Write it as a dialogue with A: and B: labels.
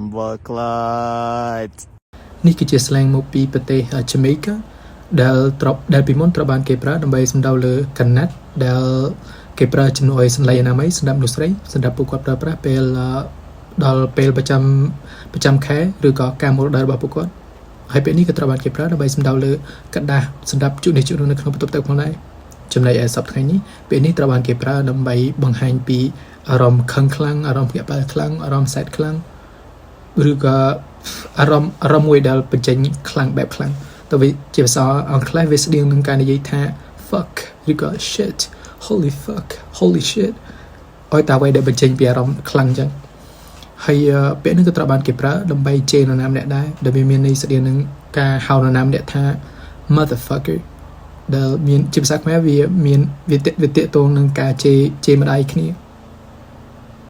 A: Bumbleclot.
B: នេះគឺជា slang មកពីប្រទេស Jamaica ដែលទ្របដែលពីមុនត្រូវបានគេប្រើដើម្បីសំដៅលើកណាត់ដែលគេប្រើជំនួសឲ្យសន្លៃអនាម័យសម្រាប់មនុស្សស្រីសម្រាប់ពួកគាត់ប្រើប្រាស់ពេលអឺដល់ពេលប្រចាំប្រចាំខែឬក៏ការមករដូវរបស់ពួកគាត់ហើយពេលនេះក៏ត្រូវបានគេប្រើដើម្បីសំដៅលើក្រដាសសម្រាប់ជក់នេះជក់នោះនៅក្នុងបន្ទប់ទឹកផងដែរចំណែកឯសប្តាហ៍ថ្ងៃនេះពេលនេះត្រូវបានគេប្រើដើម្បីបង្ហាញពីអារម្មណ៍ខឹងខ្លាំងអារម្មណ៍ភ្ញាក់ផ្អើលខ្លាំងអារម្មណ៍សែតខ្លាំង ឬក៏អារម្មណ៍អារម្មណ៍មួយដែលបញ្ចេញខ្លាំងបែបខ្លាំងទៅវាជាភាសាអង់គ្លេសវាស្តៀងនឹងការនិយាយថា fuck ឬក៏ shit, holy fuck, holy shit ឲ្យតែអ្វីដែលបញ្ចេញពីអារម្មណ៍ខ្លាំងចឹងហើយអឺពាក្យនេះក៏ត្រូវបានគេប្រើដើម្បីជេរនរណាម្នាក់ដែរដែលវាមានន័យស្តៀងនឹងការហៅនរណាម្នាក់ថា motherfucker ដែលមានជាភាសាខ្មែរវាមានវាតវាទាក់ទងនឹងការជេរជេរម្ដាយគ្នា។